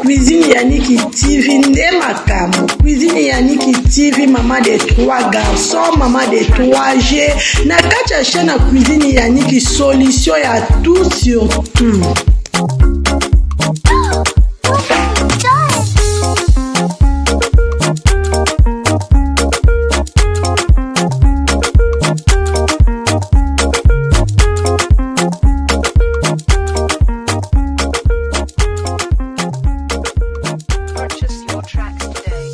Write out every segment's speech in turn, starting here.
Cuisine Yannick TV nde makambo. Cuisine Yannick TV, maman de trois garçons, maman de 3 G. Na kati ya chaîne ya Cuisine Yannick, solution ya tout sur tout. Purchase your tracks today.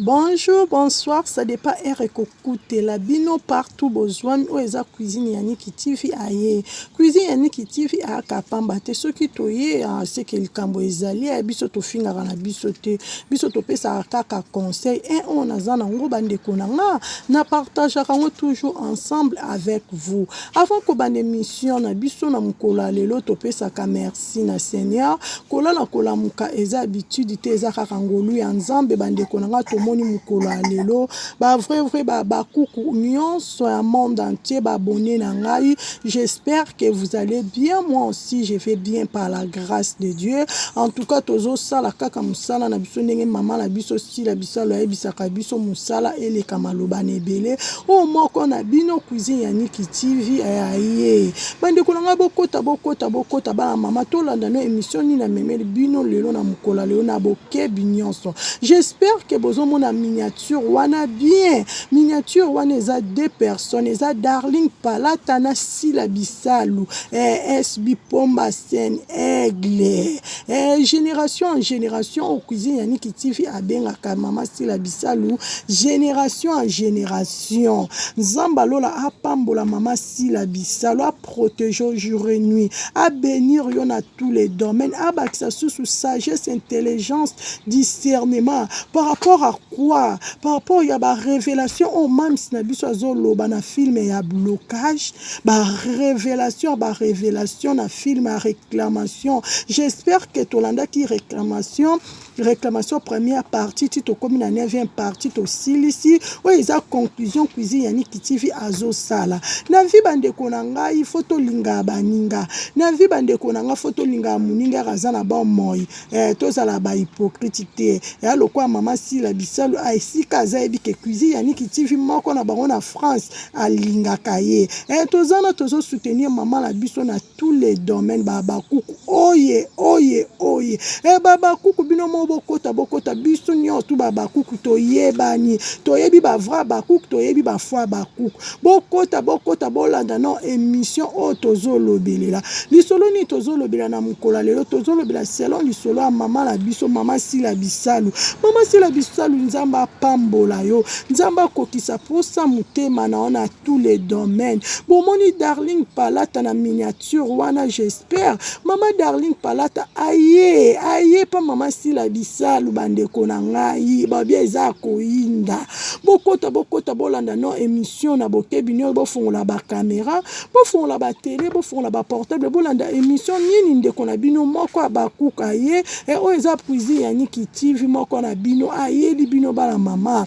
Bonjour, bonsoir, ça dépend heure ekokutela bino partout bozwami oyo eza cuisine ya Niki TV aye. Cuisine ya Niki TV ayaka pamba te soki toye ah, seke likambo ezali ya biso tofingaka na biso te. Biso topesaka kaka conseil un oyo naza nango bandeko na nga na partageaka yango toujours ensemble avec vous. Avant kobanda émission na biso na mokolo ya lelo topesaka merci na seigneur kolala kolamuka eza habitude te eza kaka ngolu ya nzambe bandeko na nga tomoni mokolo ya lelo ba vrai vrai ba bakuku nyonso ya monde entier ba abonné na ngai j'espère que vous allez bien moi aussi je vais bien par la grâce de Dieu en tout cas tozosala kaka mosala na biso ndenge mama na biso sila bisalo ayebisaka biso mosala eleka maloba na ebele oyo moko na bino cuisine ya Niki TV aye bandeko na ngai bokota bokota bokota bana mama tolanda no émission nini amemeli bino lelo na mokolo ya lelo na bokebi nyonso j'espère que bozomona miniature wana bien miniature wana eza deux personnes eza darling palata na sila bisalu eh, sb pomba scène aigle eh, génération en génération au cuisine ya Niki TV abengaka mama sila bisalu génération en génération nzambe alola apambola mama sila bisalu aprotege jour et nuit abénir yo na tous les domaines abakisa susu sagesse intelligence discernement par rapport à quoi par rapport ya barévélation oyo mams na biso azoloba na film ya blocage barévélation ya barévélation na film ya réclamation j'espère que tolandaki réclamation réclamation première partie ti tokomi na 9e partie tosilisi oyo eza conclusion cuisine ya Niki TV azosala na vie bandeko na ngai fo tolingaka baninga na vie bandeko na ngai fo tolingaka moninga aza na bomoi eh, tozala ba hypocrite te ya lokola mama sila bisalu ah, esika aza yebi ke cuisine ya Niki TV moko na bango na France alingaka ye eh, toza na tozo soutenir mama na biso na tous les domaines babakuku oye oye oye eh, babakuku bino moko bokota bokota biso nyonso tu babakuku toyebani toyebi ba vrai bakuku toyebi ba faux bakuku bokota bokota bolanda no émission oyo tozolobelela lisolo nini tozolobela na mokolo ya lelo tozolobela selon lisolo ya mama na biso mama sila bisalu mama sila bisalu nzambe apambola yo nzambe akokisa posa motema na yo na tous les domaines bomoni darling palata na miniature wana j'espère mama darling palata aye aye pa mama sila bisalu bandeko na ngai babia eza koyinda bokota bokota bolanda no émission na bokebi nio bofongola bakamera bofongola batele bofongola baportable bolanda émission nini ndeko na bino moko abakuka ye e oyo eza cuisine ya Niki TV moko na bino ayeli bino bana mama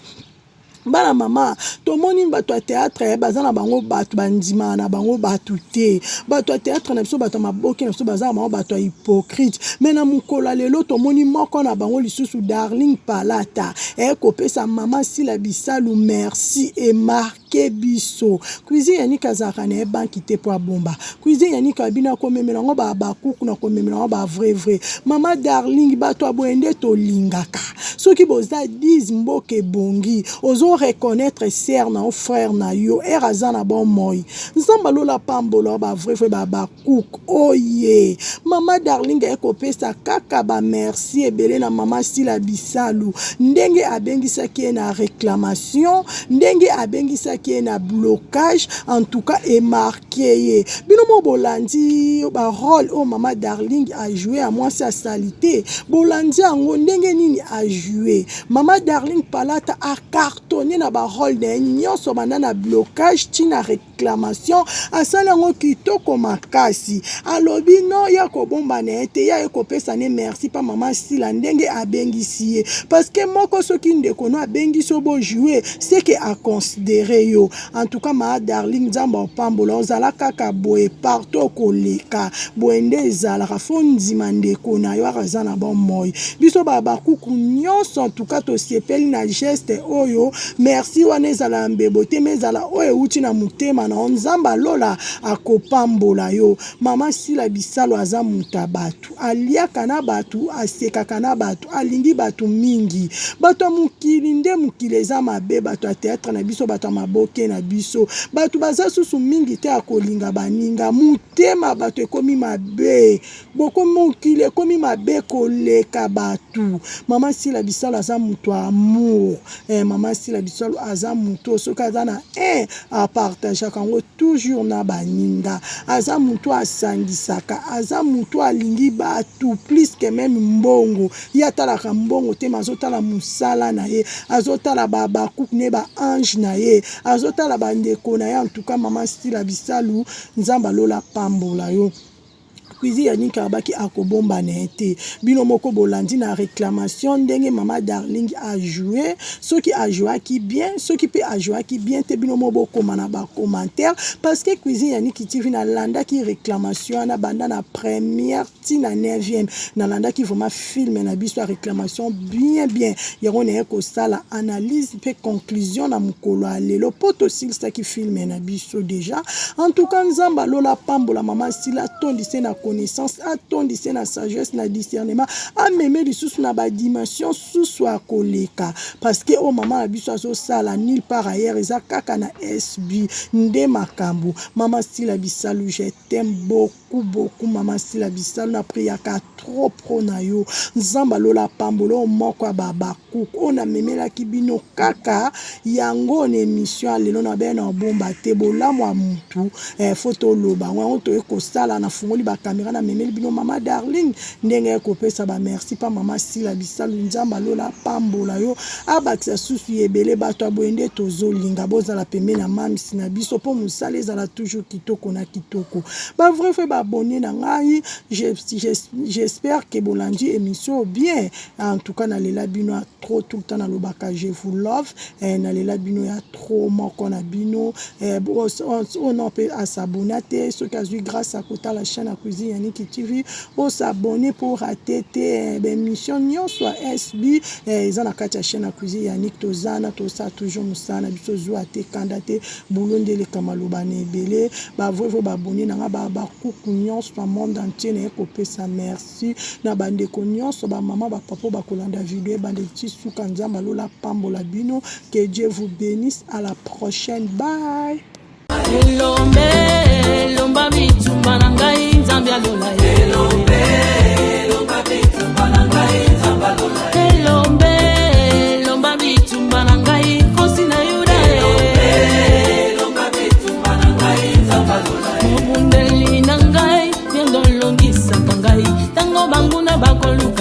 bana mama tomoni bato ya théâtre baza na bango bato bandimaka na bango bato te bato ya théâtre na biso bato ya maboke na biso baza na bango bato ya hypocrite me na mokolo ya lelo tomoni moko na bango lisusu darling palata ekopesa mama sila bisalu merci emarke biso cuisine ya nika azalaka na ye banki te mpo abomba cuisine ya nika bino akomemela yango babakuku na komemela yango ba vrai vrai mama darling bato ya boye nde tolingaka soki boza 10 mboka ebongi ozo reconnaître sœur na yo frère na yo ere aza na bomoi nzambe alola pambola ba vrai vrai babakuku oye mama darling aye kopesa kaka bamerci ebele na mama sila bisalu ndenge abengisaki ye na réclamation ndenge abengisaki amonaki ye na blocage, en tout cas emarke ye. Bino mo bolandi ba role oyo mama Darling a joue ya mwasi ya salite, bolandi yango ndenge nini a joue. Mama Darling Palata a cartonne na ba role na ye nyonso banda na blocage ti na réclamation, asali yango kitoko makasi. Alobi no ya kobomba na ye te, ya ye kopesa ne merci pa mama Sila ndenge abengisi ye, parce que moko soki ndeko no abengisi yo bo jouer, c'est que a considérer yo. En tout cas ma Darling, Nzambe opambola, ozala kaka boye partout okoleka, boye nde ezalaka, fo ndima ndeko na yo aza na bomoi. Biso bakuku nyonso en tout cas tosepeli na geste oyo. Merci wana ezala ya mbebo te, me ezala oyo euti na motema na yo. Nzambe alola akopambola yo. Mama Sila Bisalo aza moto ya bato, aliaka na bato, asekaka na bato, alingi bato mingi. Bato ya mokili nde mokili eza mabe, bato ya théâtre na biso, bato ya maboke na biso, bato baza susu mingi te ya kolinga baninga. Motema bato ekomi mabe, boko mokili ekomi mabe koleka bato. Mama Sila Bisalo aza moto ya amour. Mama Sila Bisalo aza moto soki aza na apartageaka yango toujours na baninga, aza moto asangisaka, aza moto alingi bato plus que même mbongo. Ye atalaka mbongo te, me azotala mosala na ye, azotala bakuku ne baange na ye, azotala bandeko na ye. En tout cas mama Sila Bisalu, Nzambe alola pambola yo. Cuisine ya Nika abaki akobomba na ye te. Bino moko bolandi na réclamation ndenge mama Darling a joué, soki ajouaki bien, soki mpe ajouaki bien te, bino moko bokoma na bacommentaire, parce que Cuisine ya Niki TV nalandaki réclamation wana banda na première ti na 9e. Nalandaki vraiment film na biso ya réclamation bien bien, yango naye kosala analyse mpe conclusion na mokolo ya lelo mpo tosilisaki film na biso déjà. En tout cas Nzambe alola pambola mama Sila, atondise na connaissance, atondise na sagesse, na discernement, ameme lisusu na badimension susu ya koleka, parce que oyo mama na biso azosala nulle part ailleurs, eza kaka na SB nde makambo. Mama Sila Bisalu, je t'aime beaucoup beaucoup. Mama Sila Bisalu, na priaka trop pro na yo. Nzambe alola pambola oyo moko ya babakuku oyo namemelaki bino kaka yango na émission ya lelo. Na bene na obomba te bolamu ya mutu, fo toloba yango toye kosala. Nafungoli bakamera, namemeli bino mama Darling ndenge ye kopesa bamerci mpa mama Sila Bisalu. Nzambe alola pambola yo, abakisa susu ebele. Bato ya boye nde tozolinga, bozala pembeni ya mamisi na biso mpo mosala ezala toujours kitoko na kitoko. Bavrai vrai baabonné na ngai, j'espère que bolandi émission bien. En tout cas nalela bino ya trop, tout le temps nalobaka je vous love. Nalela bino ya trop moko na bino. Oyo no mpe asabona te, soki azwi grâce ya kotala chaîne ya Cuisine ya Niki TV, osabone mpo rate te baémission nyonso ya SB. Eza na kati ya chaîne ya Cuisine ya Niki. Tozana tosala toujours mosala na biso, zwa te kanda te, bulo nde eleka maloba na ebele. Bavrai vrai baabonné na nga, bakuku nyonso ya monde entier, naye kopesa merci na bandeko nyonso, bamama, bapapa bakolanda video ebande ti suka. Nzambe alola pambola bino, que Dieu vous bénisse, à la prochaine, bye. Elombe, elomba bitumba na ngai, Nzambe alola. Elombe, elomba bitumba na ngai, Nzambe alola. Elombe, elomba bitumba na ngai, Nkosi na Yuda. Elomba bitumba na ngai, Nzambe alola. Mobundeli na ngai, yendo olongisaka ngai ntango banguna bakoluka.